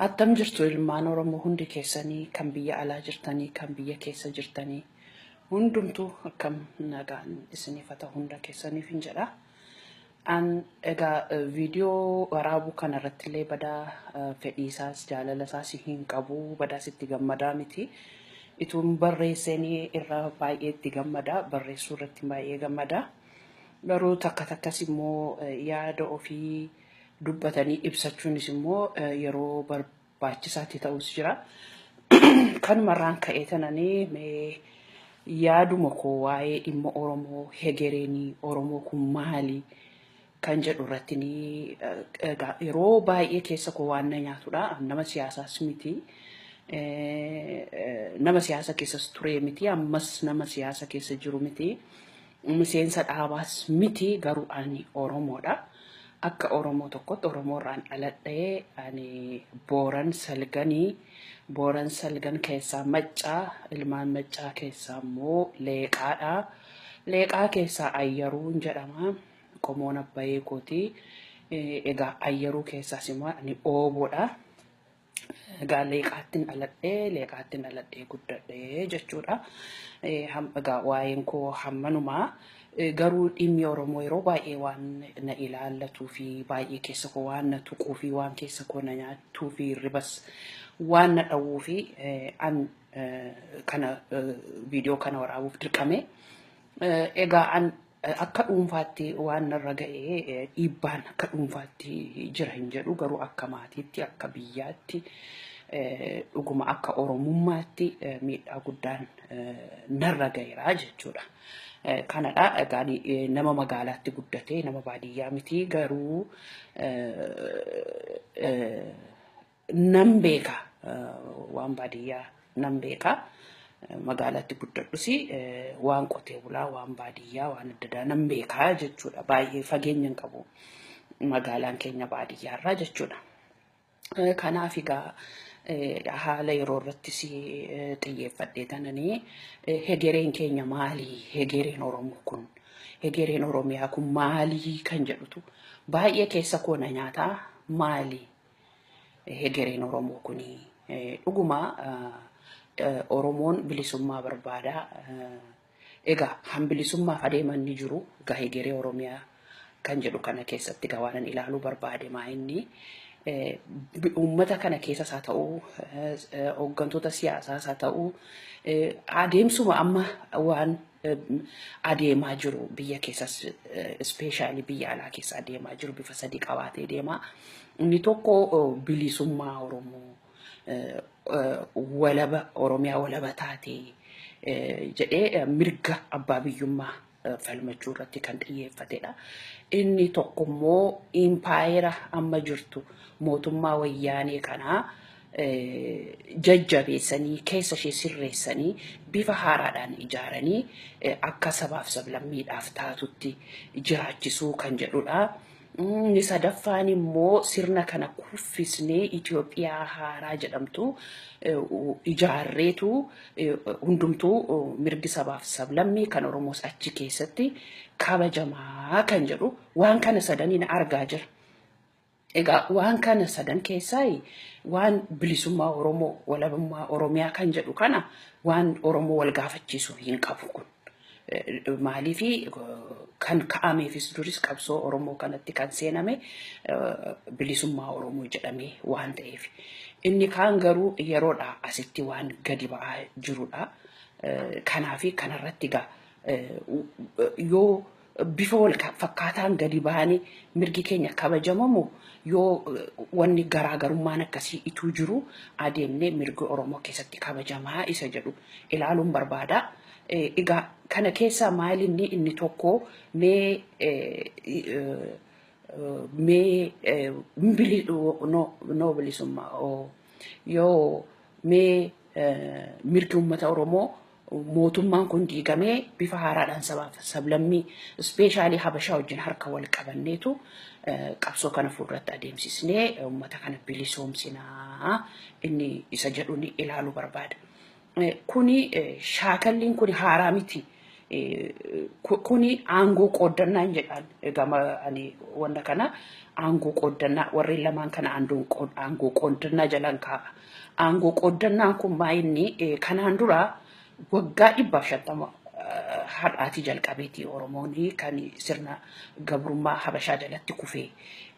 Attam jirtu ilmaan Oromoo hundi keessanii, kan biyya alaa jirtanii, kan biyya keessa jirtanii, hundumtuu akkam nagaan isiniif haa ta'u hunda keessaniif hin jedha. An egaa viidiyoo waraabuu kana irratti illee badaa fedhii isaas jaalala isaas hin qabu, badaas itti gammadaa miti. Ituun barreessanii irra baay'ee itti gammada, barreessuu irratti baay'ee gammada. Garuu takka takkas immoo yaada ofii dubbatanii ibsachuunis immoo yeroo barbaachisaatti ta'us jira. Kanumarraan ka'ee tananii mee yaaduma koo waa'ee dhimma Oromoo, hegereenii Oromoo kun maali kan jedhu irratti ni egaa yeroo baay'ee keessa koo waan na nyaatudha. Nama siyaasaas miti. Nama siyaasa keessas ture miti. Ammas nama siyaasa keessa jiru miti. Miseensa dhaabaas miti, garuu ani Oromoodha. Akka Oromoo tokkotti Oromoo irraan dhaladhee, ani Booran Salganii, Booran Salgan keessaa Maccaa, ilmaan Maccaa keessaa immoo Leeqaadha. Leeqaa keessaa Ayyaruun jedhama. Qomoon abbayee kooti. Egaa Ayyaruu keessaas immoo ani Ooboodha. Egaa leeqaattiin dhaladhee guddadhee jechuudha. Egaa waa'een koo hammanumaa. Garuu dhimmi Oromoo yeroo baay'ee waan na ilaallatuu fi baay'ee keessa koo waan na tuquu fi waan keessa koo na nyaatuu fi ribas waan na dhawwuu fi an kana viidiyoo kana waraabuuf dirqame. Egaa an akka dhuunfaatti waan narra ga'ee dhiibbaan akka dhuunfaatti jira hin jedhu, garuu akka maatiitti, akka biyyaatti, dhuguma akka Oromummaatti miidhaa guddaan narra ga'eera jechuudha. Kanadha egaa nama magaalaatti guddatee, nama baadiyyaa miti, garuu nan beeka, waan baadiyyaa nan beeka. Magaalaatti guddadhus waan qotee bulaa, waan baadiyyaa, waan adda addaa nan beekaa jechuudha. Baay'ee fageenya hin qabu magaalaan keenya baadiyyaarraa jechuudha. Kanaaf egaa haala yeroo irrattis xiyyeeffadhee tananii hegereen keenya maali? Hegereen Oromoo kun, hegereen Oromiyaa kun maali kan jedhutu baay'ee keessa koo na nyaataa. Maali hegereen Oromoo kuni? Dhuguma Oromoon bilisummaa barbaada. Egaa han bilisummaaf adeeman ni jiru. Egaa hegeree Oromiyaa kan jedhu kana keessatti egaa waan ilaaluu barbaade maa inni uummata kana keessas haa ta'u, hooggantoota siyaasaas haa ta'u, adeemsuma amma waan adeemaa jiru biyya keessas, especially biyya alaa keessa adeemaa jiru bifa sadii qabaatee deema. Inni tokko bilisummaa Oromoo, walaba Oromiyaa walaba taate jedhee mirga abbaa biyyummaa falmachuu irratti kan xiyyeeffatedha. Inni tokko immoo impaayera amma jirtu, mootummaa Wayyaanee kanaa jajjabeessanii, keessa ishee sirreessanii, bifa haaraadhaan ijaaranii akka sabaaf sablammiidhaaf taatutti jiraachisuu kan jedhudha. Inni sadaffaan immoo sirna kana kuffisnee Itoophiyaa haaraa jedhamtu ijaarreetu hundumtuu mirgi sabaaf sablammii kan Oromoos achi keessatti kabajamaa kan jedhu, waan kana sadaniin argaa jira. Egaa waan kana sadan keessaa waan bilisummaa Oromoo, walabummaa Oromiyaa kan jedhu kana waan Oromoo wal gaafachiisu hin qabu kun. Maaliifi kan ka'ameefis duris qabsoo Oromoo kanatti kan seename bilisummaa Oromoo jedhamee waan ta'eef. Inni kaan garuu yeroodha asitti waan gadi ba'aa jirudha. Kanaafi kanarratti egaa yoo bifa wal fakkaataan gadi ba'anii mirgi keenya kabajamamu, yoo wanni garaagarummaan akkasii ituu jiru adeemnee mirgi Oromoo keessatti kabajamaa isa jedhu ilaaluun barbaada. Egaa kana keessaa maalinni inni tokko mee mee no bilisummaa yoo mee mirgi uummata Oromoo, mootummaan kun diigamee bifa haaraadhaan sabaaf sablammii, especially Habashaa wajjin harka wal qabanneetu qabsoo kana fuulduratti adeemsisnee uummata kana bilisoomsinaa inni isa jedhuun ilaaluu barbaada. Kuni shaakalliin kun haaraa miti. Kuni aangoo qooddannaan jedhaan gama ani wanta kana aangoo qooddannaa warreen lamaan kana aangoo qooddannaa jalaan kaa'a. Aangoo qooddannaan kun maayinni kanaan dura waggaa 150 har'aatii jalqabeeti Oromoon kan sirna gabrummaa Habashaa jalatti kufee.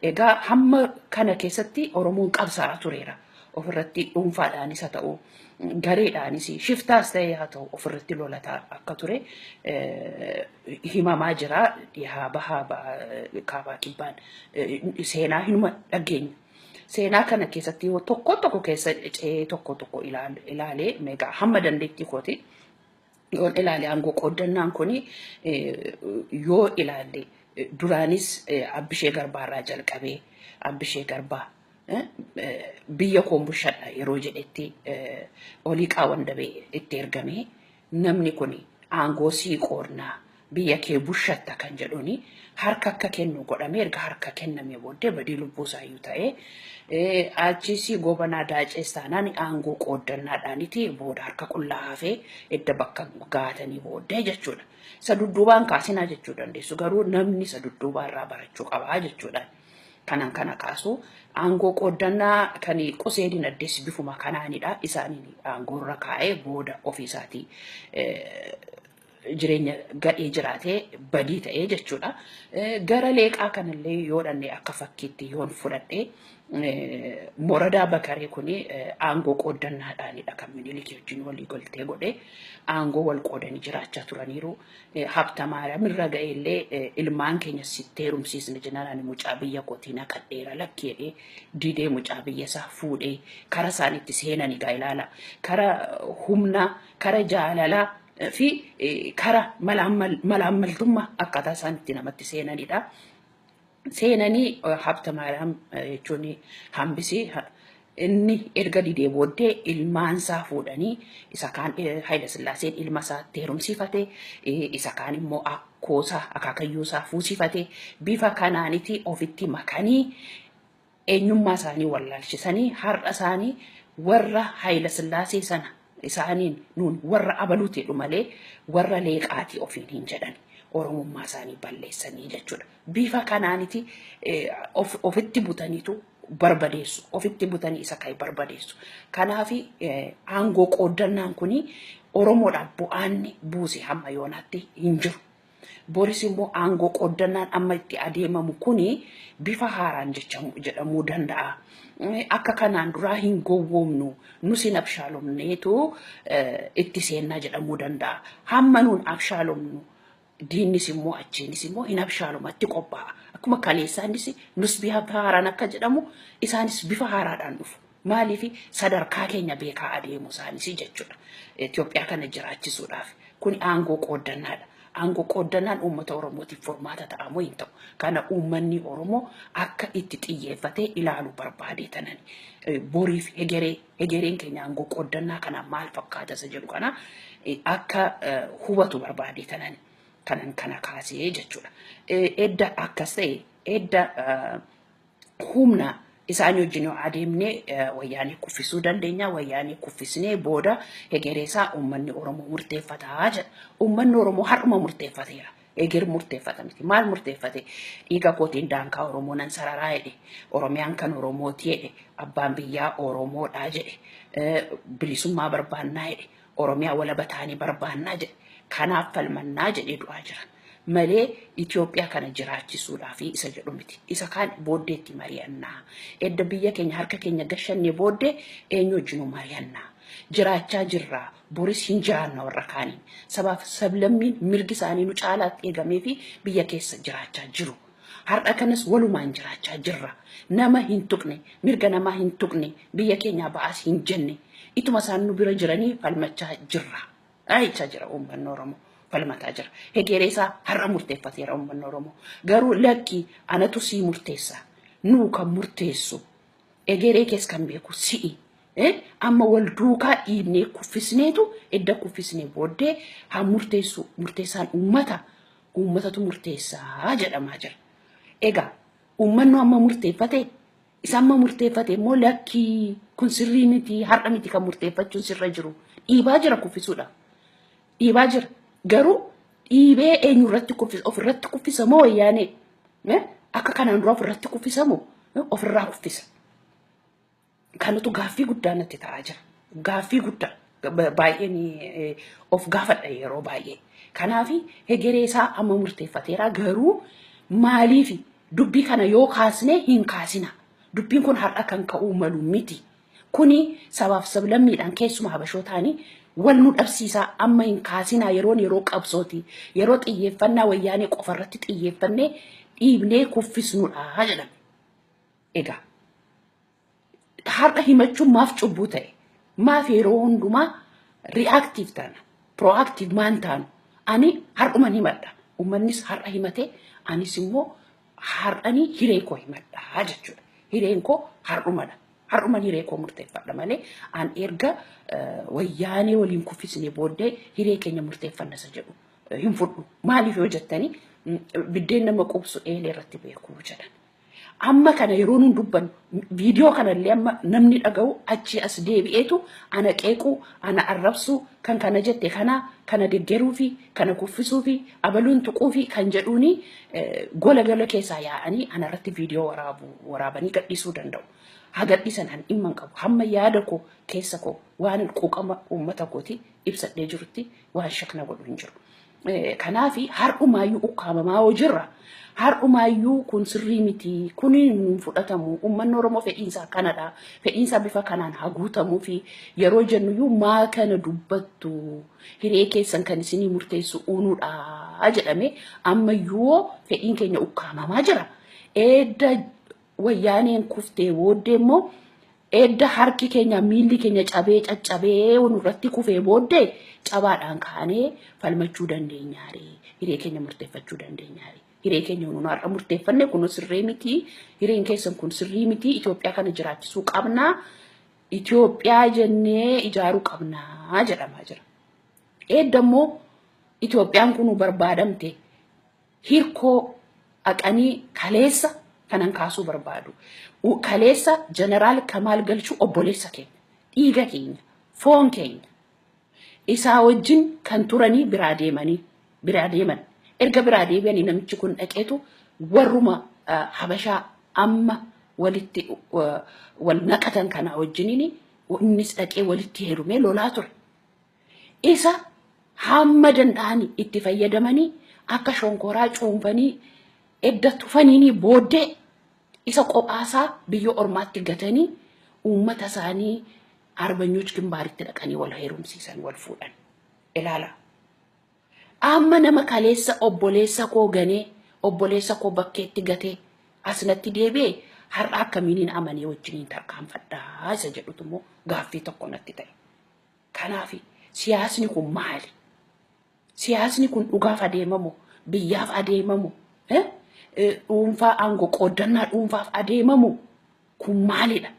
Egaa hamma kana keessatti Oromoon qabsaa'aa tureera. Ofirratti dhuunfaadhaanis haa ta'u, gareedhaanis shiftaas ta'ee haa ta'u ofirratti lolataa akka ture himamaa jira. Dhihaa bahaa kaabaa kibbaan seenaa hinuma dhageenya. Seenaa kana keessatti yoo tokko tokko keessa ce'ee tokko tokko ilaalee meeqa hamma dandeettii kooti yoon ilaale aangoo qooddannaan kuni yoo ilaalle duraanis Abbishee Garbaarraa jalqabee Abbishee Garbaa biyya koon bulchadha yeroo jedhetti olii qaawwan dabee itti ergame namni kun aangoo sii qoodnaa biyya kee bushatta kan jedhuuni harka akka kennu godhame. Erga harka kenname booddee badii lubbuu isaayyuu ta'ee achis Gobanaa Daacees taanaan aangoo qooddannaadhaaniti booda harka qullaa hafee edda bakka gaatanii booddee jechuudha. Isa dudduubaan kaasinaa jechuu dandeessu garuu namni isa dudduubaarraa barachuu qabaa jechuudha. Kanan kana kaasu aangoo qooddannaa kan qusee dinagdees bifuma kanaanidha. Isaaniin aangoorra kaa'ee booda ofiisaatii jireenya gadhee jiraatee badii ta'ee jechuudha. Gara leeqaa kanallee yoo dhanne akka fakkiitti yoon fudhadhe Moradaa Bakaree kuni aangoo qooddannaadhaanidha kan Minilikii wajjin walii galtee godhe aangoo wal qoodanii jiraachaa turaniiru. Habtamaariyaam irra ga'eellee ilmaan keenya sitti heerumsiisne jennaan ani mucaa biyya kootii naqadheera lakki jedhee didee mucaa biyya isaa fuudhee kara isaan itti seenan egaa ilaala. Kara humnaa, kara jaalalaa fi kara malaammaltummaa akkaataa isaan itti namatti seenanidha. Seenanii Habtamaariyaam jechuun hambisii inni erga didee booddee ilmaansaa fuudhanii isa kaan Hayila Sillaaseen ilma isaatti heerumsiifate, isa kaan immoo akkoosaa akaakayyuusaa fuusifate. Bifa kanaaniti ofitti makanii eenyummaa isaanii wallaalchisanii har'a isaanii warra Hayila Sillaasee sana isaaniin nuun warra abaluuti jedhu malee warra leeqaatii ofiin hin jedhan. Oromummaa isaanii balleessanii jechuudha. Bifa kanaaniti ofitti butaniitu barbadeessu. Ofitti butanii isa kan barbadeessu. Kanaaf aangoo qooddannaan kuni Oromoodhaaf bu'aanni buuse hamma yoonaatti hin jiru. Boris immoo aangoo qooddannaan amma itti adeemamu kuni bifa haaraan jedhamuu danda'a. Akka kanaan duraa hin gowwoomnu, nus hin abshaalomneetu itti seennaa jedhamuu danda'a. Hamma nuun abshaalomnu diinnis immoo achiinis immoo hin abshaalomatti qophaa'a. Akkuma kaleessaanis nus bifa haaraan akka jedhamu isaanis bifa haaraadhaan dhufu. Maaliif sadarkaa keenya beekaa adeemu isaanis jechuudha. Itoophiyaa kana jiraachisuudhaaf kun aangoo qooddannaadha. Aangoo qooddannaan uummata Oromootiif furmaata ta'amoo hin ta'u. Kana uummanni Oromoo akka itti xiyyeeffatee ilaalu barbaadee tanan boriif hegereen keenya aangoo qooddannaa kana maal fakkaata isa jedhu kana akka hubatu barbaadee tanan kanan kana kaasee jechuudha. Edda akkas ta'e edda humna isaan wajjin yoo adeemne wayyaanee kuffisuu dandeenya. Wayyaanee kuffisnee booda hegeree isaa uummanni Oromoo murteeffataa jedha. Uummanni Oromoo har'uma murteeffateera. Eger murteeffata miti. Maal murteeffate? Dhiiga kootiin daankaa Oromoo nan sararaa jedhe. Oromiyaan kan Oromooti jedhe. Abbaan biyyaa Oromoodha jedhe. Bilisummaa barbaannaa jedhe. Oromiyaa walaba taanii barbaannaa jedhe. Kanaaf falmannaa jedhee du'aa jira. Malee Itoophiyaa kana jiraachisuudhaaf isa jedhu miti. Isa kaan booddeetti mari'annaa. Edda biyya keenya harka keenya gashannee booddee eenyu wajjinuu mari'annaa. Jiraachaa jirra. Boris hin jiraanna warra kaaniin. Sabaaf sablammiin mirgi isaanii nu caalaatti eegamee fi biyya keessa jiraachaa jiru. Har'a kanas walumaan jiraachaa jirra. Nama hin tuqne, mirga namaa hin tuqne, biyya keenyaa ba'aas hin jenne. Ituma isaan nu bira jiranii falmachaa jirra. Dhaayichaa jira uummanni Oromoo. Falmataa jira. Hegeree isaa har'a murteeffateera uummanni Oromoo. Garuu lakki anatu sii murteessa. Nuu kan murteessu. Egeree kees kan beeku si'i. Amma wal duukaa dhiibnee kuffisneetu edda kuffisnee booddee haa murteessu. Murteessaan uummata. Uummatatu murteessaa jedhamaa jira. Egaa uummanni amma murteeffate isa amma murteeffate immoo lakkii kun sirrii miti har'a miti kan murteeffachuun sirra jiru. Dhiibaa jira kuffisuudha. Dhiibaa jira. Garuu Dhiibee eenyurratti kuffisa? Ofirratti kuffisa moo wayyaanee? Akka kanaan dura ofirratti kuffisa moo ofirraa kuffisa? Kanatu gaaffii guddaa natti ta'aa jira. Gaaffii guddaa baay'een of gaafadha yeroo baay'ee. Kanaaf hegeree isaa amma murteeffateera, garuu maaliif dubbii kana yoo kaasne hin kaasina? Dubbiin kun har'a kan ka'uu malu miti. Kuni sabaaf sablammiidhaan keessumaa habashootaanii wal nu dhabsiisaa, amma hin kaasinaa, yeroon yeroo qabsooti. Yeroo xiyyeeffannaa wayyaanee qofarratti xiyyeeffannee dhiibnee kuffisnudha jedhame. Egaa har'a himachuun maaf cubbuu ta'e? Maaf yeroo hundumaa reactive taana? Proactive maan taanu? Ani har'uman himadha. Uummannis har'a himate, anis immoo har'anii hiree koo himadha jechuudha. Hireen koo har'umadha. Har'uman hiree koo murteeffadha malee an erga wayyaanee waliin kuffisnee booddee hiree keenya murteeffanna isa jedhu hin fudhu. Maaliif yoo jettanii, biddeen nama quubsu eelee irratti beekuu jedhan. Amma kana yeroo nun dubbannu, viidiyoo kanallee amma namni dhaga'u achi as deebi'eetu ana qeequu, ana arrabsuu, kan kana jette, kana kana deggeruu fi kana kuffisuu fi abaluun tuquu fi kan jedhuuni gola gola keessaa yaa'anii ana irratti viidiyoo waraabanii gadhiisuu danda'u. Haa gadhiisan, an dhimma hin qabu. Hamma yaada koo keessa koo waan quuqama uummata kooti ibsadhee jirutti waan shakna godhu hin jiru. Kanaaf har'umaayyuu ukkaamamaa hoo jirra. Har'umaayyuu kun sirrii miti. Kun hin fudhatamu. Uummanni Oromoo fedhiinsaa kanadha. Fedhiinsaa bifa kanaan haa guutamuu fi yeroo jennuyyuu maa kana dubbattu, hiree keessan kan isinii murteessu uunuudha jedhame, ammayyuu fedhiin keenya ukkaamamaa jira. Edda wayyaaneen kuftee booddee immoo, edda harki keenya miilli keenya cabee caccabee nurratti kufee booddee cabaadhaan kaanee falmachuu dandeenyaare? Hiree keenya murteeffachuu dandeenyaare? Hiree keenya nuun har'a murteeffanne kun sirrii miti, hireen keessan kun sirrii miti, Itoophiyaa kana jiraachisuu qabnaa, Itoophiyaa jennee ijaaruu qabnaa jedhamaa jira. Edda immoo Itoophiyaan kun barbaadamte, hirkoo dhaqanii kaleessa kanan kaasuu barbaadu. Kaleessa Jeneraal Kamaal Galchuu obboleessa keenya, dhiiga keenya, foon keenya. Isaa wajjin kan turanii biraa deemanii biraa deeman. Erga biraa deebi'anii namichi kun dhaqeetu warruma Habashaa amma walitti wal naqatan kana wajjiniin innis dhaqee walitti heerumee lolaa ture. Isa hamma danda'anii itti fayyadamanii akka shonkoraa cuunfanii edda tufaniinii booddee isa qophaasaa biyya ormaatti gatanii uummata isaanii Arbanyoch Gimbaaritti dhaqanii wal heerumsiisan, wal fuudhan. Ilaala. Amma nama kaleessa obboleessa koo ganee, obboleessa koo bakkeetti gatee asnatti deebi'ee har'a akkamiiniin amanee wajjiniin tarkaanfadhaa isa jedhutu immoo gaaffii tokko natti ta'e. Kanaaf siyaasni kun maali? Siyaasni kun dhugaaf adeemamu, biyyaaf adeemamu, dhuunfaa aangoo qooddannaa dhuunfaaf adeemamu kun maalidha?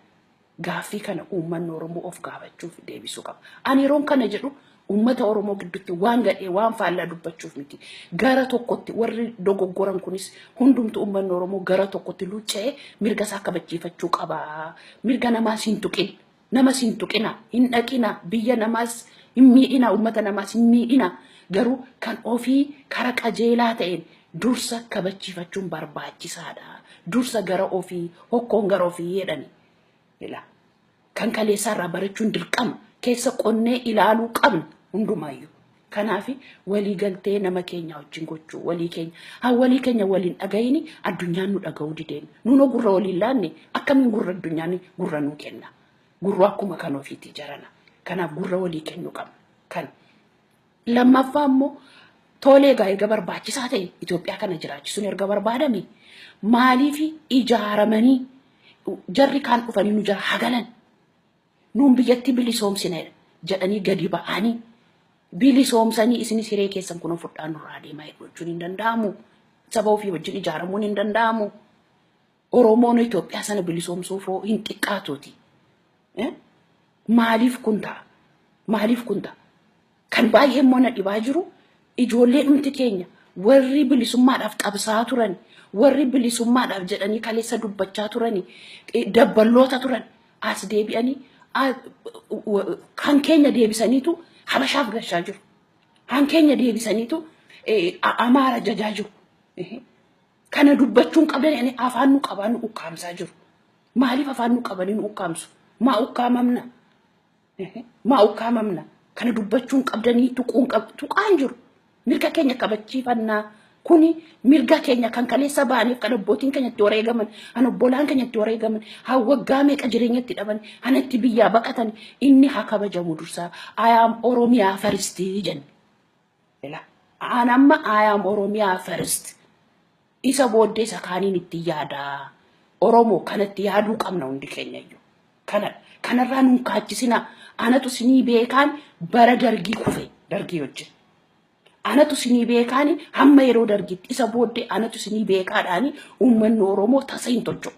Gaaffii kana uummanni Oromoo of gaafachuuf deebisuu qaba. Ani yeroon kana jedhu uummata Oromoo gidduutti waan gadhee waan faallaa dubbachuuf miti. Gara tokkotti warri dogoggoran kunis hundumtu uummanni Oromoo gara tokkotti luucca'ee mirga isaa kabachiifachuu qaba. Mirga namaas hin tuqin. Namas hin tuqina, hin dhaqina, biyya namaas hin miidhina, uummata namaas hin miidhina. Garuu kan ofii kara qajeelaa ta'een dursa kabachiifachuun barbaachisaadha. Dursa gara ofii, hokkoon gara ofii jedhani. Ila. Kan kaleessaarraa barachuun dirqama. Keessa qonnee ilaaluu qabna hundumaayyuu. Kanaaf walii galtee nama keenya wajjin gochuu, walii keenya haa walii keenya waliin dhagayini, addunyaan nu dhaga'uu dideen. Nuunoo gurra waliin laanne, akkamiin gurra addunyaan gurra nuu kenna? Gurra akkuma kan ofiitii jarana. Kanaaf gurra walii kennuu qabna. Kan lammaffaa immoo, tolee egaa erga barbaachisaa ta'e, Itoophiyaa kana jiraachisuun erga barbaadame, maaliif ijaaramanii jarri kaan dhufanii nu jala hagalan, nuun biyyatti bilisoomsine jedhanii gadi ba'anii bilisoomsanii, isinis hiree keessan kun fudhaa nurraa deemaa jechuun hin danda'amu? Saba ofii wajjin ijaaramuun hin danda'amu? Oromoon Itoophiyaa sana bilisoomsuuf hin xiqqaatuuti. Maaliif kun ta'a? Maaliif kun ta'a? Kan baay'ee immoo na dhibaa jiru, ijoollee dhumti keenya warri bilisummaadhaaf qabsaa'aa turan, warri bilisummaadhaaf jedhanii kaleessa dubbachaa turani, dabballoota turan, as deebi'anii kan keenya deebisaniitu Habashaaf gashaa jiru. Kan keenya deebisaniitu Amaara jajaa jiru. Kana dubbachuun qabdan afaan nu qabaa nu ukkaamsaa jiru. Maaliif afaan nu qabanii nu ukkaamsu? Maa ukkaamamna? Maa ukkaamamna? Kana dubbachuun qabdanii tuquun tuqaan jiru. Mirga keenya kabachiifannaa. Kuni mirga keenya kan kaleessa ba'aniif kan abbootiin keenya itti wareegaman, kan obbolaan keenya itti wareegaman, haa waggaa meeqa jireenya itti dhaban, kan itti biyyaa baqatan, inni haa kabajamu dursaa. I am Oromiyaa first jenne. Aan amma I am Oromiyaa first. Isa booddee isa kaaniin itti yaadaa. Oromoo kanatti yaaduu qabna hundi keenya iyyuu. Kanadha. Kanarraa nun kaachisinaa. Anatu sinii beekaan bara Dargii kufe Dargii wajjin. Anatu sinii beekaani hamma yeroo Dargiitti isa booddee anatu sinii beekaadhaani uummanni Oromoo tasa hin tocho'u.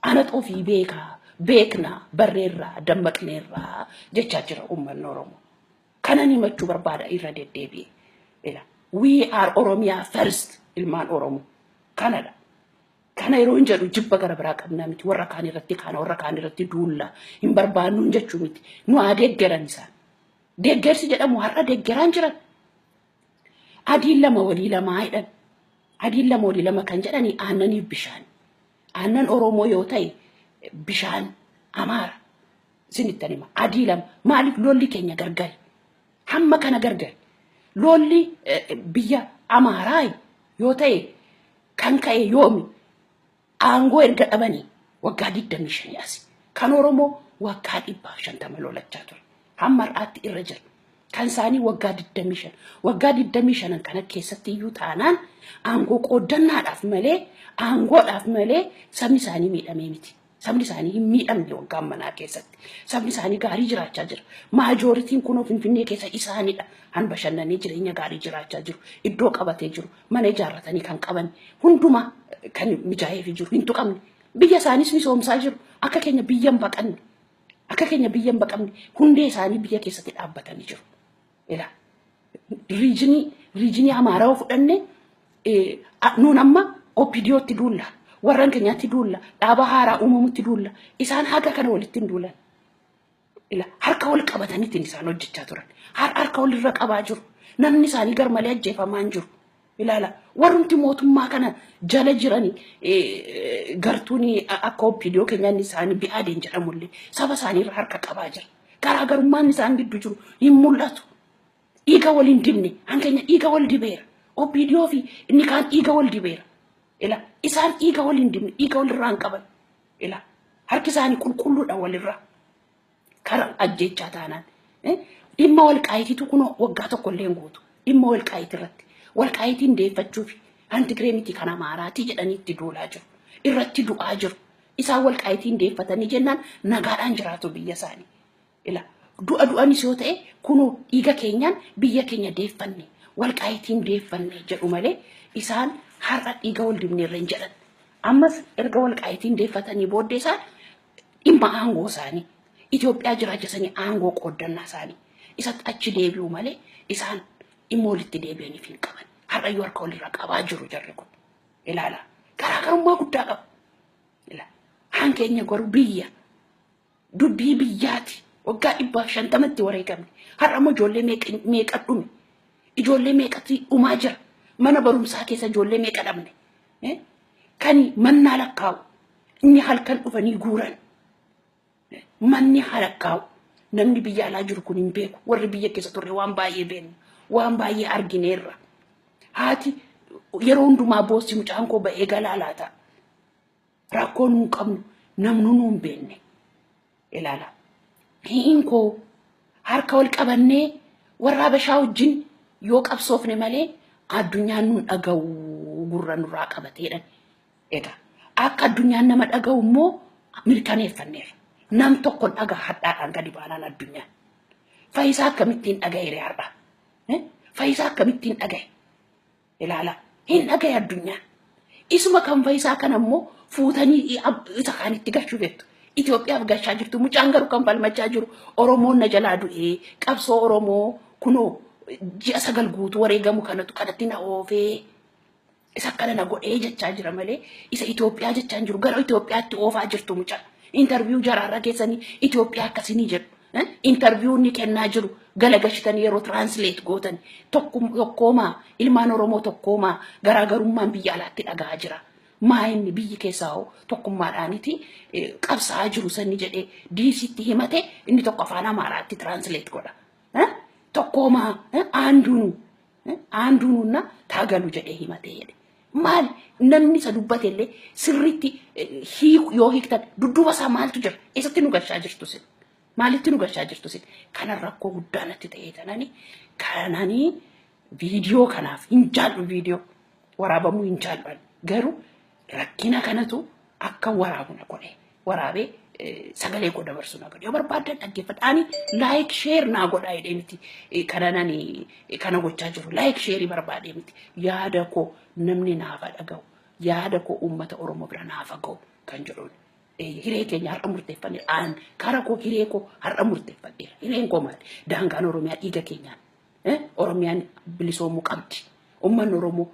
Anatu ofii beekaa, beeknaa, barreerraa, dammaqneerraa jechaa jira uummanni Oromoo. Kanan himachuu barbaada irra deddeebi'e. We are Oromiyaa first, ilmaan Oromoo. Kanadha. Kana yeroo hin jedhu jibba gara biraa qabnaa miti. Warra kaan irratti kaana, warra kaan irratti duulla. Hin barbaannu jechuu miti. Nu haa deeggaran isaan. Deeggarsi jedhamu har'a deeggaraan jiran. Adiin lama walii lamaa jedhan. Adiin lama walii lama kan jedhani aannaniif bishaan. Aannan Oromoo yoo ta'e bishaan Amaara. Isinittan hima. Adii lama. Maaliif lolli keenya gargari? Hamma kana gargari. Lolli biyya Amaaraa yoo ta'e kan ka'e yoomi? Aangoo erga dhabanii waggaa 25 asi. Kan Oromoo waggaa 150 lolachaa ture. Hamma har'aatti irra jira. Kan isaanii waggaa 25. Waggaa 25 kana keessatti iyyuu taanaan aangoo qooddannaadhaaf malee, aangoodhaaf malee sabni isaanii miidhamee miti. Sabni isaanii hin miidhamne waggaa manaa keessatti. Sabni isaanii gaarii jiraachaa jira. Majorityn kunoo Finfinnee keessa isaanidha. Han bashannanii jireenya gaarii jiraachaa jiru. Iddoo qabatee jiru. Mana ijaarratanii kan qaban. Hundumaa kan mijaa'eefii jiru. Hin tuqamne. Biyya isaanis misoomsaa jiru. Akka keenya biyya hin baqanne. Akka keenya biyya hin baqamne. Hundee isaanii biyya keessatti dhaabbatanii jiru. Ila regionii Amaaraa yoo fudhanne, nuun amma OPDOtti duulla. Warran keenyaatti duulla. Dhaaba haaraa uumamutti duulla. Isaan haga kana walitti hin duulan. Ila harka wal qabataniitiin isaan hojjechaa turan. Harka walirra qabaa jiru. Namni isaanii garmalee ajjeefamaa hin jiru. Ilaala, warrumti mootummaa kana jala jiran gartuun akka OPDO keenyaan isaanii BIADEN jedhamullee saba isaaniirra harka qabaa jira. Garaagarummaan isaan gidduu jiru hin mul'atu. Dhiiga wal hin dibne, hankeenya dhiiga wal dibeera. OPDO fi inni kaan dhiiga wal dibeera. Ila isaan dhiiga wal hin dibne, dhiiga walirraa hin qaban. Ila harki isaanii qulqulluudha walirraa. Kara ajjechaa taanaan. Dhimma Walqaayitiitu kunoo waggaa tokko illee hin guutu. Dhimma Walqaayitii irratti. Walqaayitiin deeffachuuf kan Tigree miti kan Amaaraatii jedhanii itti duulaa jiru. Irratti du'aa jiru. Isaan Walqaayitiin deeffatanii jennaan nagaadhaan jiraatu biyya isaanii. Ila du'a du'anis yoo ta'e kunoo dhiiga keenyaan biyya keenya deeffanne, Walqaayitiin deeffanne jedhu malee isaan har'a dhiiga wal dibneerra hin jedhan. Ammas erga Walqaayitiin deeffatanii booddee isaan dhimma aangoo isaanii Itoophiyaa jiraachisanii aangoo qooddannaa isaanii isatti achi deebi'u malee isaan dhimma walitti deebi'aniif hin qaban. Har'ayyuu harka walirra qabaa jiru jarri kun. Ilaala. Garaagarummaa guddaa qaba. Ilaala. Haan keenya garuu biyya dubbii biyyaati. Waggaa 150tti wareegamne. Har'a immoo ijoollee meeqa dhume? Ijoollee meeqatti dhumaa jira? Mana barumsaa keessa ijoollee meeqa dhabne? Kan mannaa lakkaa'u. Inni halkan dhufanii guuran. Manni haa lakkaa'u. Namni biyya alaa jiru kun hin beeku. Warri biyya keessa turre waan baay'ee beekna. Waan baay'ee argineerra. Haati yeroo hundumaa boossi, mucaan koo ba'ee galaa laata? Rakkoo nuun qabnu namnu nuun beekne. Ilaala. Hiin koo harka wal qabannee warra Habashaa wajjin yoo qabsoofne malee addunyaan nuun dhaga'u, gurra nurraa qabateedhan. Egaa akka addunyaan nama dhaga'u immoo mirkaneeffanneerra. Nam tokko dhagaa hadhaadhaan gadi baanaan addunyaan. Faayisaa akkamittiin dhaga'e har'a? Faayisaa akkamittiin dhaga'e? Ilaala. Hin dhaga'e addunyaan. Isuma kan Faayisaa kana immoo fuutanii isa kaanitti gashuu beektu. Itoophiyaaf gashaa jirtu. Mucaan garuu kan falmachaa jiru Oromoon na jalaa du'ee, qabsoo Oromoo kunoo ji'a 9 guutuu wareegamu kanatu kanatti na oofee isa akkana na godhee jechaa jira malee isa Itoophiyaa jechaa hin jiru. Gara Itoophiyaatti oofaa jirtu mucaa. Interview jaraarra keessanii Itoophiyaa akkasinii jedhu. Interview inni kennaa jiru galagashitanii yeroo translate gootan, tokkoomaa ilmaan Oromoo, tokkoomaa, garaagarummaan biyya alaatti dhagaa jira. Maa inni biyyi keessaa hoo tokkummaadhaaniti qabsaa'aa jiru sanni jedhee diisitti himate, inni tokko afaan Amaaraatti translate godha. Tokkoomaa, aanduunu aanduunuunna taagalu jedhee himatee jedhe. Maal namni isa dubbate illee sirriitti hiiku yoo hiiktan, dudduuba isaa maaltu jira? Eessatti nu galchaa jirtu sin? Maalitti nu galchaa jirtu sin? Kana rakkoo guddaa natti ta'ee tanani kananii viidiyoo kanaaf hin jaallu, viidiyoo waraabamuu hin jaallu, garuu rakkina kanatu akka waraabu na godhe, waraabee sagalee koo dabarsu na godhe. Yoo barbaaddan dhaggeeffadha. Ani like share naa godhaa jedhee miti kana nani kana gochaa jiru. Like share barbaadee miti. Yaada koo namni naafa dhaga'u, yaada koo uummata Oromoo bira naafa ga'u kan jedhuun. Hiree keenya har'a murteeffanne, aan kara koo hiree koo har'a murteeffadheera. Hireen koo maali? Daangaan Oromiyaa dhiiga keenyaan. Oromiyaan bilisoomuu qabdi. Uummanni Oromoo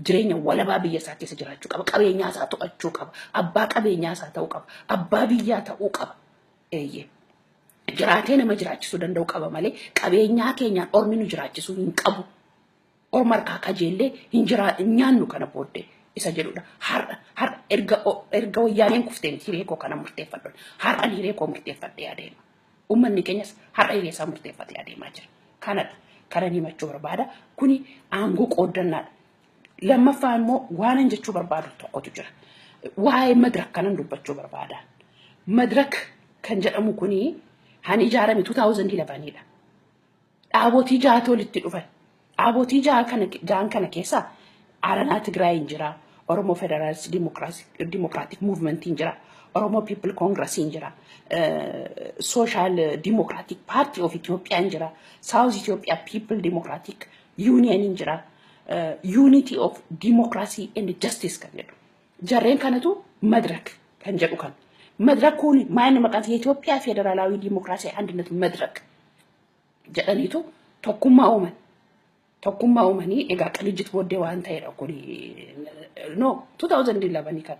jireenya walabaa biyya isaa keessa jiraachuu qaba. Qabeenyaa isaa to'achuu qaba. Abbaa qabeenyaa isaa ta'uu qaba. Abbaa biyyaa ta'uu qaba. Eeyyee. Jiraatee nama jiraachisuu danda'u qaba malee qabeenyaa keenyaan ormi nu jiraachisuu hin qabu. Orma harkaa kajeellee hin jiraa hin nyaannu kana booddee isa jedhudha. Har'a erga Wayyaaneen kuftee miti hiree koo kana murteeffadhu. Har'an hiree koo murteeffadhee adeema. Uummanni keenyas har'a hiree isaa murteeffatee adeemaa jira. Kanadha. Kanan himachuu barbaada. Kuni aangoo qooddannaadha. Lammaffaa immoo waanan jechuu barbaadu tokkotu jira. Waa'ee Madirak kanan dubbachuu barbaada. Madirak kan jedhamu kuni han ijaarame 2011dha. Dhaabotii ja'atu walitti dhufan. Dhaabotii ja'an kana keessaa Aranaa Tigraay hin jira. Oromoo Federalist Democratic Movement hin jira. Oromoo People Congress hin jira. Social Democratic Party of Ethiopia hin jira. South Ethiopia People Democratic Union hin jira. Unity of Democracy and Justice kan jedhu. Jarreen kanatu Madirak kan jedhu kan. Madirak kun maal maqaan የኢትዮጵያ ፌዴራላዊ ዲሞክራሲያዊ አንድነት መድረክ jedhaniitu tokkummaa uuman. Tokkummaa uumanii egaa Qinijjit booddee waan ta'edha kun, no, 2011 kan.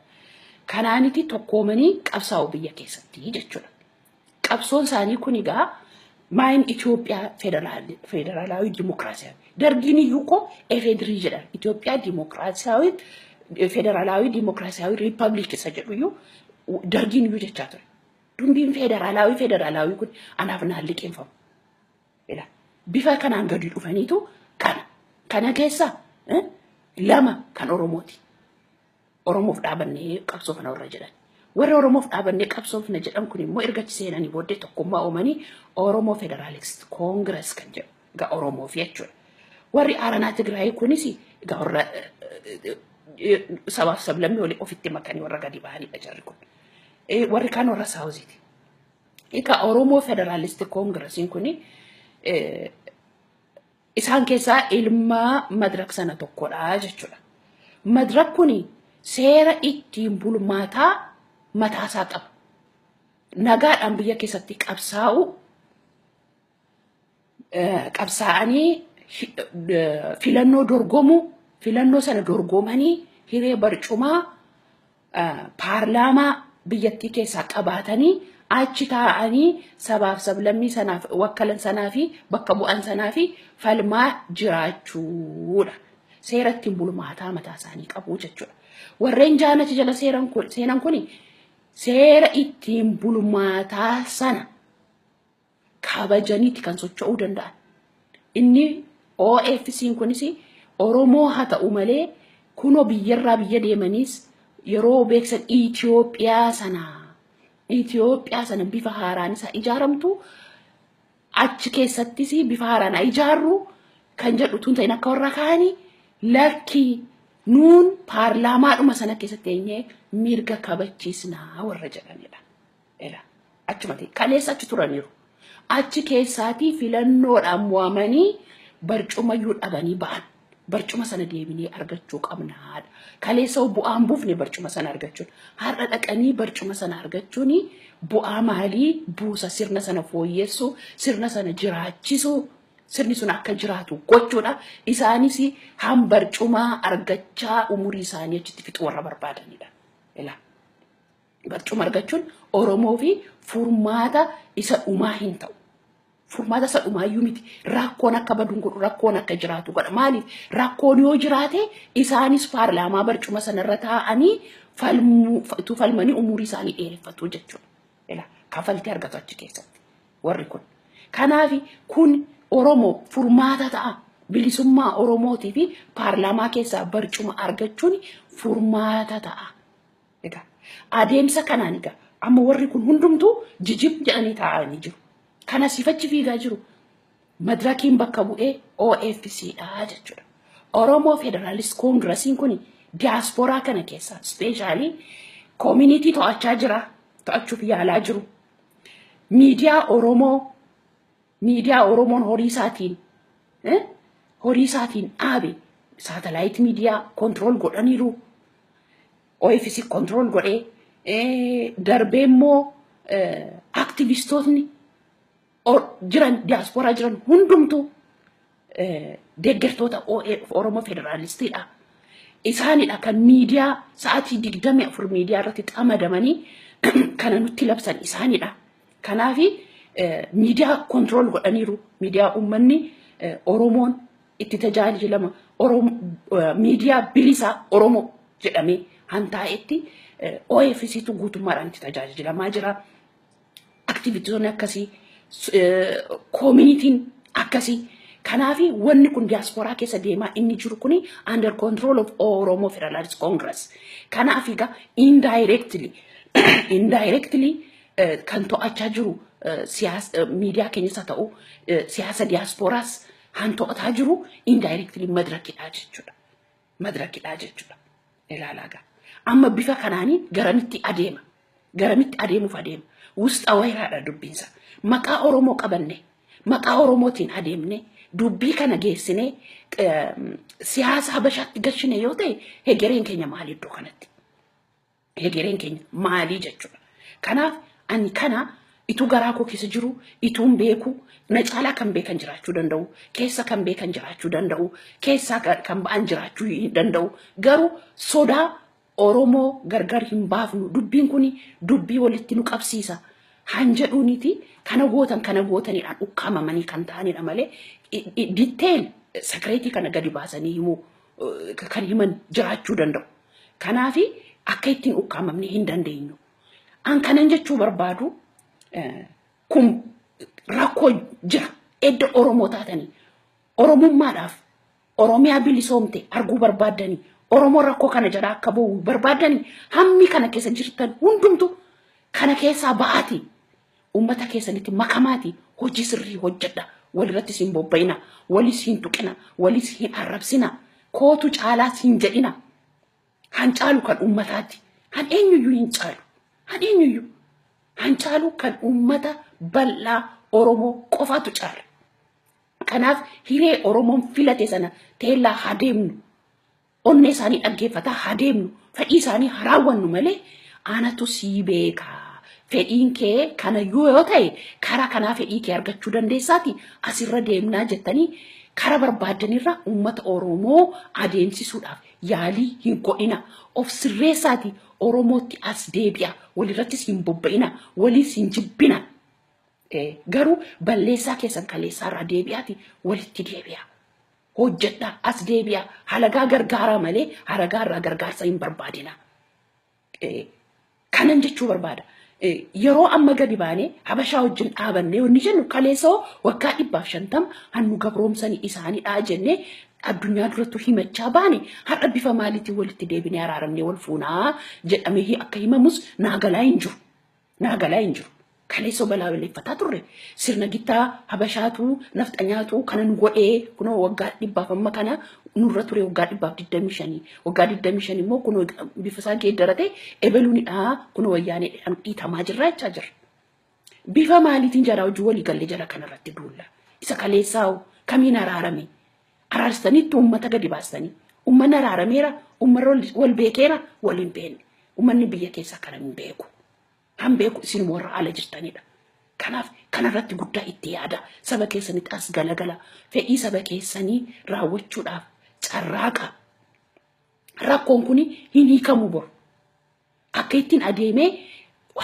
Kanaaniti tokkoomanii qabsaa'u biyya keessatti jechuudha. Qabsoon isaanii kun egaa maayin Itoophiyaa ፌዴራላዊ ዲሞክራሲያዊ dargiin iyyuu koo ኤፌድሪ jedhan, Itoophiyaa ዲሞክራሲያዊ ፌዴራላዊ ዲሞክራሲያዊ ሪፐብሊክ isa jedhu iyyuu dargiin iyyuu jechaa ture. Dumbiin federaalawii federaalawii kun anaaf naan liqeeffamu. Bifa kanaan gadi dhufaniitu kana. Kana keessa lama kan Oromooti. Oromoof dhaabannee qabsoofna warra jedhan. Warri Oromoof dhaabannee qabsoofna jedhan kun immoo erga achi seenanii booddee tokkummaa uumanii Oromoo Federalist Congress kan jedhu egaa Oromoof jechuudha. Warri Aranaa Tigraay kunis egaa warra sabaaf sablammii walii ofitti makanii warra gadi bahanidha jarri kun. Warri kaan warra Southiiti. Egaa Oromoo Federalist Congressiin kuni isaan keessaa ilma Madirak sana tokkodha jechuudha. Madirak kuni seera ittiin bulmaataa mataasaa qaba. Nagaadhaan biyya keessatti qabsaa'u, qabsaa'anii filannoo dorgomuu, filannoo sana dorgomanii hiree barcumaa paarlaamaa biyyattii keessaa qabaatanii achi taa'anii sabaaf sablammii sanaaf wakkalan sanaa fi bakka bu'an sanaa fi falmaa jiraachuudha. Seera ittiin bulmaataa mataa isaanii qabu jechuudha. Warreen jaanati jala seenan kun seera ittiin bulmaataa sana kabajaniiti kan socho'uu danda'an. Inni OFC'n kunis Oromoo haa ta'u malee kunoo biyyarraa biyya deemaniis yeroo beeksan Itoophiyaa sana bifa haaraan isaa ijaaramtu, achi keessattis bifa haaraan haa ijaarru kan jedhu tun ta'in, akka warra kaanii lakkii, nuun paarlaamaadhuma sana keessatti eenyee mirga kabachiisnaa warra jedhanidha. Ela achumatti kaleessa achi turaniiru. Achi keessaatii filannoodhaan mo'amanii barcumayyuu dhabanii ba'an. Barcuma sana deebinee argachuu qabnaadha. Kaleessa bu'aan buufne barcuma sana argachuun. Har'a dhaqanii barcuma sana argachuun bu'aa maalii buusa? Sirna sana fooyyessuu, sirna sana jiraachisuu, sirni sun akka jiraatu gochuudha. Isaanis han barcumaa argachaa umurii isaanii achitti fixuu warra barbaadanidha. Ilaa. Barcuma argachuun Oromoo fi Furmaata isa dhumaa hin ta'u. Furmaata isa dhumaayyuu miti. Rakkoon akka baduun godhu, rakkoon akka jiraatu godha. Maaliif? Rakkoon yoo jiraate isaanis paarlaamaa barcuma sanarra taa'anii falmuu falmanii umurii isaanii dheereffatu jechuudha. Ila kafaltii argatu achi keessatti warri kun. Kanaaf kun Oromoo furmaata ta'a. Bilisummaa Oromootii fi paarlaamaa keessaa barcuma argachuun furmaata ta'a. Egaa adeemsa kanaan egaa amma warri kun hundumtuu jijib jedhanii taa'anii jiru. Kana sifachi fiigaa jiru. Madirakiin bakka bu'ee OFC dha jechuudha. Oromoo Federalist Congressiin kun diyaasporaa kana keessa specially community to'achaa jira. To'achuuf yaalaa jiru. Miidiyaa Oromoo, miidiyaa Oromoon horii isaatiin dhaabe, satellite miidiyaa control godhaniiru. OFC control godhee darbee immoo aktivistootni jiran, diyaasporaa jiran hundumtuu deeggartoota Oromoo Federaalistiidha. Isaanidha kan miidiyaa sa'aatii 24 miidiyaa irratti xamadamanii kana nutti labsan isaanidha. Kanaaf miidiyaa control godhaniiru. Miidiyaa uummanni Oromoon itti tajaajilama, miidiyaa bilisaa Oromoo jedhamee hantaa'etti OFCtu guutummaadhaan itti tajaajilamaa jira. Aktivistoonni akkasii, communityn akkasii. Kanaaf wanni kun diyaasporaa keessa deemaa inni jiru kuni under control of Oromo Federalist Congress. Kanaaf egaa indirectly kan to'achaa jiru siyaasa miidiyaa keenyas haa ta'u, siyaasa diyaasporaas han to'ataa jiru indirectly madirakidha jechuudha. Madirakidha jechuudha. Ilaalaa gaa. Amma bifa kanaanii garamitti adeema? Garamitti adeemuuf adeema? Wusta wayiraadha dubbiinsa. Maqaa Oromoo qabanne, maqaa Oromootiin adeemne, dubbii kana geessine siyaasa Habashaatti gashine yoo ta'e, hegereen keenya maali iddoo kanatti? Hegereen keenya maalii jechuudha. Kanaaf ani kana ituu garaa koo keessa jiru, ituun beeku, na caalaa kan beekan jiraachuu danda'u, keessa kan beekan jiraachuu danda'u, keessaa kan ba'an jiraachuu danda'u. Garuu sodaa Oromoo gargar hin baafnu, dubbiin kun dubbii walitti nu qabsiisa. Han jedhuuniti kana gootan kana gootanidhaan ukkaamamanii kan ta'anidha malee detail secret kana gadi baasanii himuu kan himan jiraachuu danda'u. Kanaafi akka ittiin ukkaamamne hin dandeenyu. An kanan jechuu barbaadu, kun rakkoo jira. Edda Oromoo taatanii Oromummaadhaaf Oromiyaa bilisoomte arguu barbaaddanii, Oromoo rakkoo kana jala akka ba'u barbaaddanii, hammi kana keessa jirtan hundumtu kana keessaa ba'aati. Uummata keessanitti makamaati, hojii sirrii hojjedha. Walirrattis hin bobba'ina, walis hin tuqina, walis hin arrabsina, kootu caalaas hin jedhina. Han caalu kan uummataati. Han eenyuyyuu hin caalu. Han eenyuyyuu. Han caalu kan uummata bal'aa Oromoo qofaatu caala. Kanaaf hiree Oromoon filate sana teellaa haa deemnu. Onnee isaanii dhaggeeffataa haa deemnu. Fedhii isaanii haa raawwannu malee anatu sii beekaa. Fedhiin kee kana yoo ta'e, karaa kanaa fedhii kee argachuu dandeessaati asirra deemnaa jettanii karaa barbaaddanirra uummata Oromoo adeemsisuudhaaf yaalii hin godhina. Of sirreessaati Oromootti as deebi'a. Walirrattis hin bobba'ina. Waliis hin jibbina. Garuu balleessaa keessan kaleessaarraa deebi'aati walitti deebi'a. Hojjedhaa, as deebi'a. Halagaa gargaaraa malee halagaa irraa gargaarsa hin barbaadina. Kanan jechuu barbaada. Yeroo amma gadi baanee Habashaa wajjin dhaabannee wanni jennu, kaleessoo waggaa 150 hannu gabroomsanii isaaniidha jennee addunyaa durattu himachaa baane, har'a bifa maaliitiin walitti deebinee araaramnee wal fuunaa jedhamee akka himamus naagalaa hin jiru. Naagalaa hin jiru. Kaleessoo balaa balleeffataa turre. Sirna gittaa Habashaatu, nafxanyaatu kana nu godhee, kunoo waggaa 100f amma kana nurra ture, waggaa 125. Waggaa 25 immoo kunoo bifa isaa geeddarate, ebeluunidha, kunoo wayyaaneedhaan dhiitamaa jirra jechaa jirra. Bifa maaliitiin jara hojii walii galee jara kanarratti duulla? Isa kaleessaa kamiin araarame? Araarsitaniitti uummata gadi baastanii. Uummanni araarameera, uummanni wal beekeera, wal hin beekne. Uummanni biyya keessaa kana hin beeku. Han beeku isin warra ala jirtanidha. Kanaaf kanarratti guddaa itti yaada. Saba keessanitti as galagala. Fedhii saba keessanii raawwachuudhaaf carraaqa. Rakkoon kun hin hiikamu boru. Akka ittiin adeemee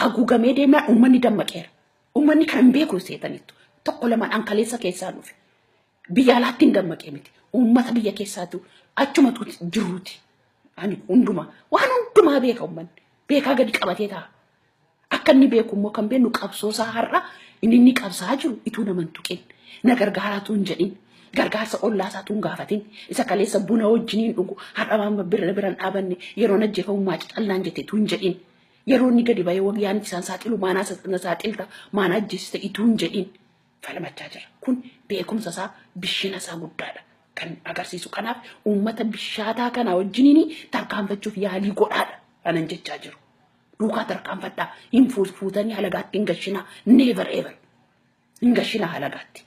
Haguugamee deemnaan uummanni dammaqeera. Uummanni kan hin beeku seetaniittu. Tokko lamaan ankaleessa keessaa dhufe. Biyya alaatti hin dammaqee miti. Uummata biyya keessaatu achumatu jiruuti. Ani hundumaa waan hundumaa beeka uummanni. Beekaa gadi qabatee taa'a. Akka inni beeku immoo kan beeknu qabsoosaa har'a inni inni qabsaa jiru ituu nama hin tuqin. Na gargaaraatu hin jedhin. Gargaarsa ollaasaatu hin gaafatin. Isa kaleessa buna wajjiniin dhugu har'a waan bira biraan dhaabanne yeroo ajjeefamu maaci xallaan jetteetu hin jedhin. Yeroo inni gadi bahee wayyaan isaan saaxilu maanaa na saaxilta maanaa ajjeesiste ituu hin jedhin falmachaa jira. Kun beekumsa isaa bishina isaa guddaadha kan agarsiisu. Kanaaf uummata bishaataa kana wajjiniin tarkaanfachuuf yaalii godhaadha kanan jechaa jiru. Duukaa tarkaanfadhaa hin fuutanii halagaatti hin gashinaa, never ever hin gashinaa halagaatti.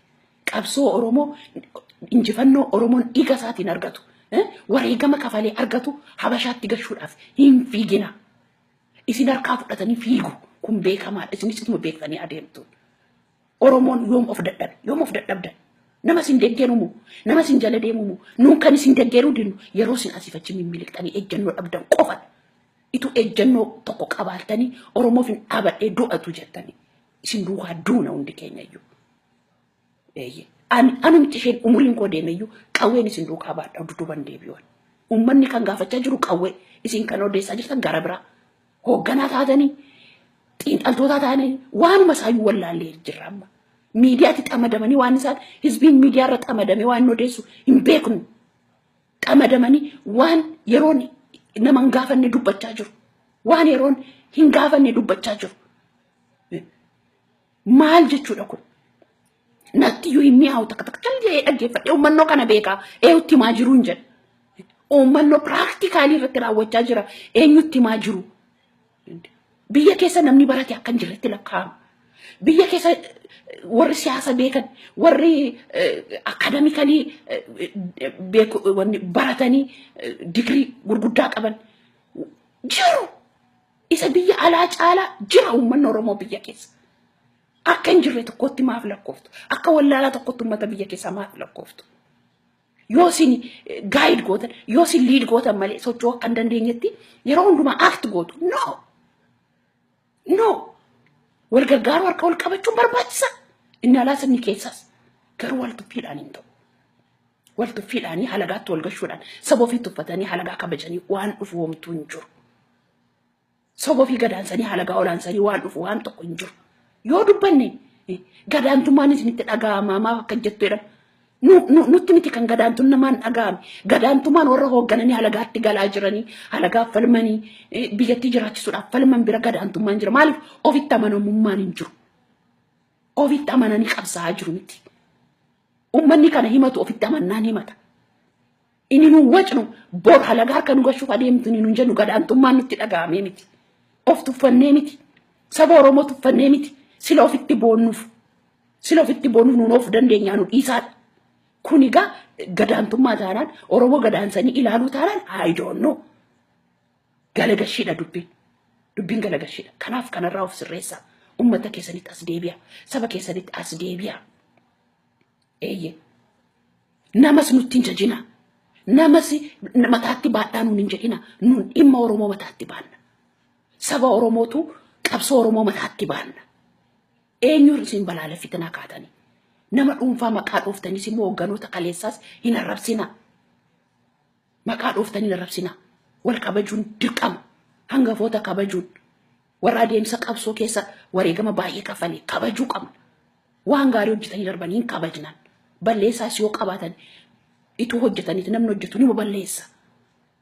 Qabsoo Oromoo, injifannoo Oromoon dhiiga isaatiin argatu, wareegama kafalee argatu Habashaatti gashuudhaaf hin fiigina. Isin harkaa fudhatanii fiigu, kun beekamaadha. Isinis ituma beektanii adeemtu. Oromoon yoom of dadhabe? Yoom of dadhabdan? Nama isin deeggerumu, nama isin jala deemumu, nuun kan isin deeggeruu dinnu yeroo isin asii fachi mimmiliqxanii ejjennoo dhabdan qofadha. Itu ejjennoo tokko qabaattanii Oromoof hin dhaabadhee du'atu jettanii isin duukaa duuna hundi keenya iyyuu. Eeyyee. Ani anumti isheen umuriin koo deemeyyuu qawween isin duukaa baadha dudduuban deebi'uun. Uummanni kan gaafachaa jiru qawwee, isin kan odeessaa jirtan gara biraa. Hoogganaa taatanii, xiinxaltoota taatanii waanuma isaayyuu wallaallee jirra amma. Miidiyaatti xamadamanii waan isaan hizbiin miidiyaa irra xamadamee waan inni odeessu hin beeknu. Xamadamanii waan yeroon nama hin gaafanne dubbachaa jiru. Waan yeroon hin gaafanne dubbachaa jiru. Maal jechuudha kun? Natti iyyuu hin mi'aawu, takka takka cal jedhee dhaggeeffadhee uummannoo kana beekaa eenyutti himaa jiru hin jedhu. Uummannoo practically irratti raawwachaa jira, eenyutti himaa jiru? Biyya keessa namni barate akka hin jirretti lakkaa'ama. Biyya keessa warri siyaasa beekan, warri academically beeku, baratanii digirii gurguddaa qaban jiru. Isa biyya alaa caalaa jira uummanni Oromoo biyya keessa. Akka hin jirre tokkotti maaf lakkooftu? Akka wallaalaa tokkotti uummata biyya keessaa maaf lakkooftu? Yoo isin guide gootan, yoo isin lead gootan malee socho'uu akka hin dandeenyetti yeroo hundumaa act gootu. No! No! Wal gargaaruu, harka wal qabachuun barbaachisa. Inni alaas inni keessaas. Garuu wal tuffiidhaan hin ta'u. Wal tuffiidhaanii halagaatti wal gashuudhaan saba ofii tuffatanii halagaa kabajanii waan dhufu homtuu hin jiru. Saba ofii gadaansanii halagaa olaansanii waan dhufu waan tokko hin jiru. Yoo dubbanne gadaantummaan isinitti dhaga'ama, maaf akka jettu jedhama. Nutti miti kan gadaantummaan dhaga'ame. Gadaantummaan warra hooggananii halagaatti galaa jiranii, halagaaf falmanii, biyyattii jiraachisuudhaaf falman bira gadaantummaan jira. Maaliif ofitti amanamummaan hin jiru? Ofitti amananii qabsaa'aa jiru miti. Uummanni kana himatu ofitti amannaan himata. Inni nu wacnu bor halagaa harka nu gashuuf adeemtu nu jennu gadaantummaan nutti dhaga'amee miti. Of tuffannee miti. Saba Oromoo tuffannee miti. Sila ofitti boonnuuf. Sila ofitti boonnuuf nuun of dandeenyaa nu dhiisaadha. Kun egaa gadaantummaa taanaan, Oromoo gadaansanii ilaaluu taanaan, I don't know. Galagashiidha dubbiin. Dubbiin galagashiidha. Kanaaf kanarraa of sirreessaa. Uummata keessanitti as deebi'a. Saba keessanitti as deebi'a. Eeyyee. Namas nutti hin jajina. Namas mataatti baadhaa nuun hin jedhina. Nuun dhimma Oromoo mataatti baanna. Saba Oromootu qabsoo Oromoo mataatti baanna. Eenyuun isin balaaleffitanaa kaatanii? Nama dhuunfaa maqaa dhooftaniis immoo hoogganoota kaleessaas hin arrabsina. Maqaa dhooftanii hin arrabsina. Wal kabajuun dirqama. Hangafoota kabajuun, warra adeemsa qabsoo keessa wareegama baay'ee kaffalee kabajuu qabna. Waan gaarii hojjetanii darbanii hin kabajnan. Balleessaas yoo qabaatan, ituu hojjetaniiti, namni hojjetu nima balleessa.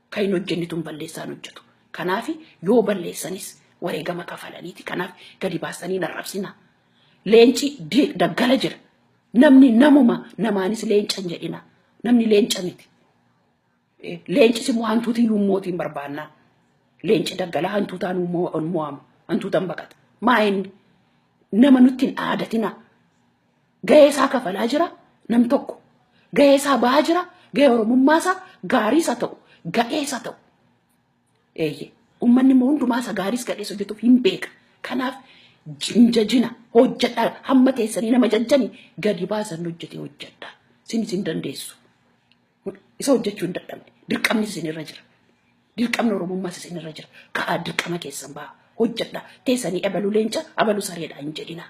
Kan hin hojjennetu hin balleessaan hojjetu. Kanaaf yoo balleessanis wareegama kafalaniiti. Kanaaf gadi baasanii hin arrabsina. Leenci daggala jira. Namni namuma, namaanis leenca hin jedhina. Namni leenca miti. Leencis immoo hantuuti iyyuu mootiin barbaannaa. Leenci daggalaa hantuutaan mo'ama. Hantuutaan baqata. Maa inni nama nutti hin dhaadatina. Gahee isaa kafalaa jira nam tokko. Gahee isaa bahaa jira. Gahee Oromummaa isaa gaarii isa ta'u, ga'ee isa ta'u. Eeyyee. Uummanni immoo hundumaa isa gaariis gadhees hojjetuuf hin beeka. Kanaaf hin jajina, hojjedhaa, hamma teessanii nama jajjanii gadi baasan hojjetee hojjedhaa. Isinis hin dandeessu. Isa hojjechuu hin dadhabne. Dirqamni isinirra jira. Dirqamni Oromummaas isinirra jira. Ka'aa, dirqama keessan ba'a. Hojjedha. Teessanii abaluu leenca abaluu sareedha hin jedhina.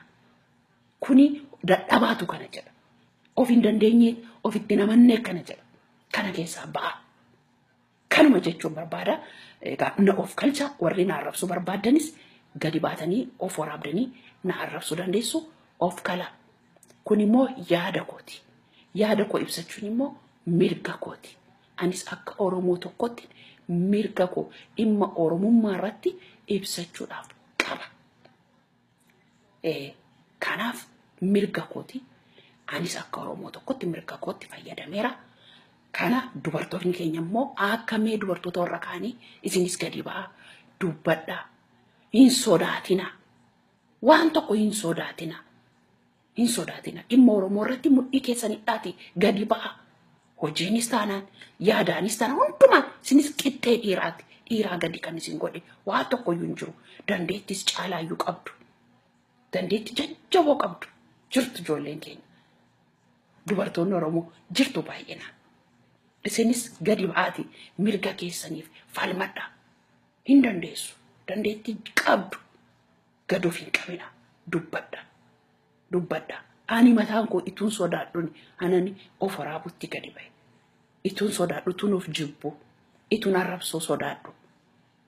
Kuni dadhabaatu kana jedha. Of hin dandeenye ofitti namannee kana jedha. Kana keessaa ba'a. Kanuma jechuun barbaada. Egaa na of kalcha warri na arrabsuu barbaadanis gadi baatanii of waraabdanii na arrabsuu dandeessu of kala. Kun immoo yaada kooti. Yaada koo ibsachuun immoo mirga kooti. Anis akka Oromoo tokkotti mirga koo dhimma Oromummaa irratti ibsachuudhaaf qaba. Kanaaf mirga kooti. Anis akka Oromoo tokkotti mirga kootti fayyadameera. Kana dubartoonni keenya immoo akka mee dubartoota warra kaanii isinis gadi ba'aa dubbadhaa. Hin sodaatinaa. Waan tokko hin sodaatinaa. Hin sodaatinaa. Dhimma Oromoo irratti mudhii keessanidhaati gadi ba'aa. Hojiinis taanaan yaadaanis taanaan hundumaan isinis qixxee dhiiraati. Dhiiraa gadi kan isin godhe waa tokkoyyuu hin jiru. Dandeettis caalaayyuu qabdu. Dandeetti jajjaboo qabdu. Jirtu ijoolleen keenya. Dubartoonni Oromoo jirtu baay'inaan. Isinis gadi ba'aati mirga keessaniif falmadhaa. Hin dandeessu. Dandeettii qabdu. Gad of hin qabina. Dubbadha. Dubbadha. Ani mataan koo ituun sodaadhuun anani of waraabutti gadi ba'e. Ituun sodaadhu ituun of jibbu. Ituun arrabsoo sodaadhu.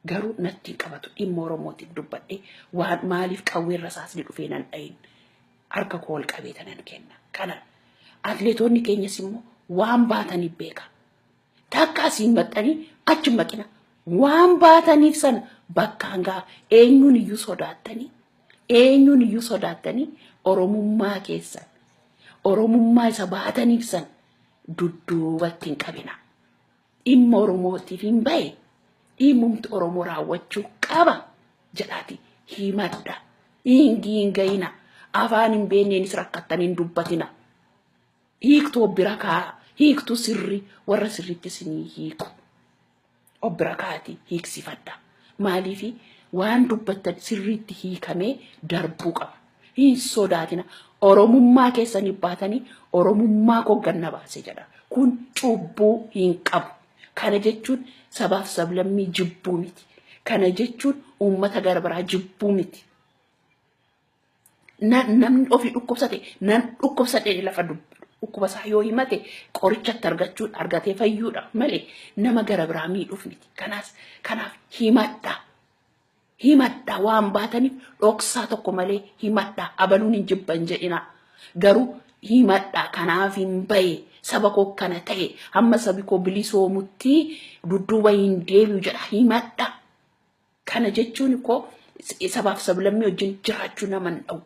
Garuu natti hin qabatu dhimma Oromootiif dubbadhe waan maaliif qawweerra isaas ni dhufee nan dhayin. Harka koo ol qabee tanan kenna. Kana atleetonni keenyas immoo waan baataniif beeka. Takka asiin maxxanii achi maqina. Waan baataniif sana bakkaan ga'a. Eenyuun iyyuu sodaattanii eenyuun iyyuu sodaattanii Oromummaa keessan Oromummaa isa baataniif sana dudduubatti hin qabina. Dhimma Oromootiif hin bahe dhimmumti Oromoo raawwachuu qaba jedhaati himadha. Hin giingayina. Afaan hin beekneenis rakkattanii hin dubbatina. Hiiktuu of bira kaa'a. Hiiktuu sirrii warra sirriitti isinii hiiku. Of bira kaa'ati hiiksifadha. Maaliifi waan dubbattan sirriitti hiikamee darbuu qaba. Hin sodaatina. Oromummaa keessanii baatanii Oromummaa koo ganna baase jedha. Kun cubbuu hin qabu. Kana jechuun sabaaf sablammii jibbuu miti. Kana jechuun uummata gara biraa jibbuu miti. Namni ofii dhukkubsate nan dhukkubsadhe lafa dhukkuba isaa yoo himate qorichatti argachuun argatee fayyuudha malee nama gara biraa miidhuuf miti. Kanaaf himadhaa. Himadhaa waan baataniif dhoksaa tokko malee himadhaa abaluun hin jibban jedhina. Garuu himadhaa kanaaf hin bahe saba koo kana ta'e hamma sabi koo bilisoomutti dudduuba hin deebi'u jedha himadhaa. Kana jechuun koo sabaaf sablammii wajjin jiraachuu nama hin dhowwu.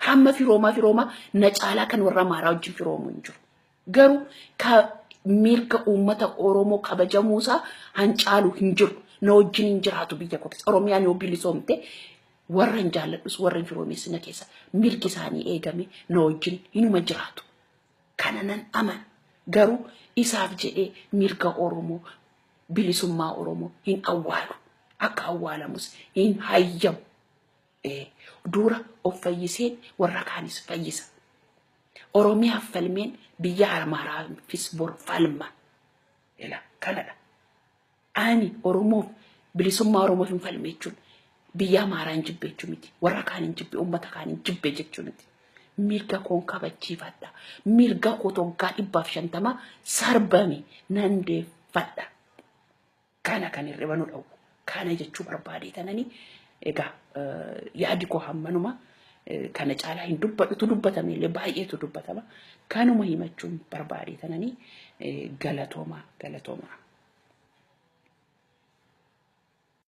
Hamma firoomaa na caalaa kan warra Amaaraa wajjin firoomu hin jiru. Garuu mirga uummata Oromoo kabajamuusaa hancaalu hin jiru. Na wajjin hin jiraatu biyya koo keessa. Oromiyaan yoo bilisoomte warra hin jaalladhus warra hin firoomes na keessa mirgi isaanii eegame na wajjin hinuma jiraatu. Kana nan amana. Garuu isaaf jedhee mirga Oromoo bilisummaa Oromoo hin awwaalu. Akka awwaalamus hin hayyamu. Dura of fayyiseen warra kaanis fayyisa. Oromiyaaf falmeen biyya Amaaraafis bor falma. Ila kanadha. Ani Oromoof bilisummaa Oromoof hin falme jechuun biyya Amaaraa hin jibbe jechuu miti. Warra kaan hin jibbe, uummata kaan hin jibbe jechuu miti. Mirga koon kabachiifadha. Mirga koo waggaa 150 sarbame nan deeffadha. Kana kan hirriba nu dhowwu. Kana jechuu barbaade tanani egaa yaadi koo hammanuma kana caalaa hin dubbadhutu dubbatame illee baay'eetu dubbatama. Kanuma himachuun barbaade tanani galatooma galatooma.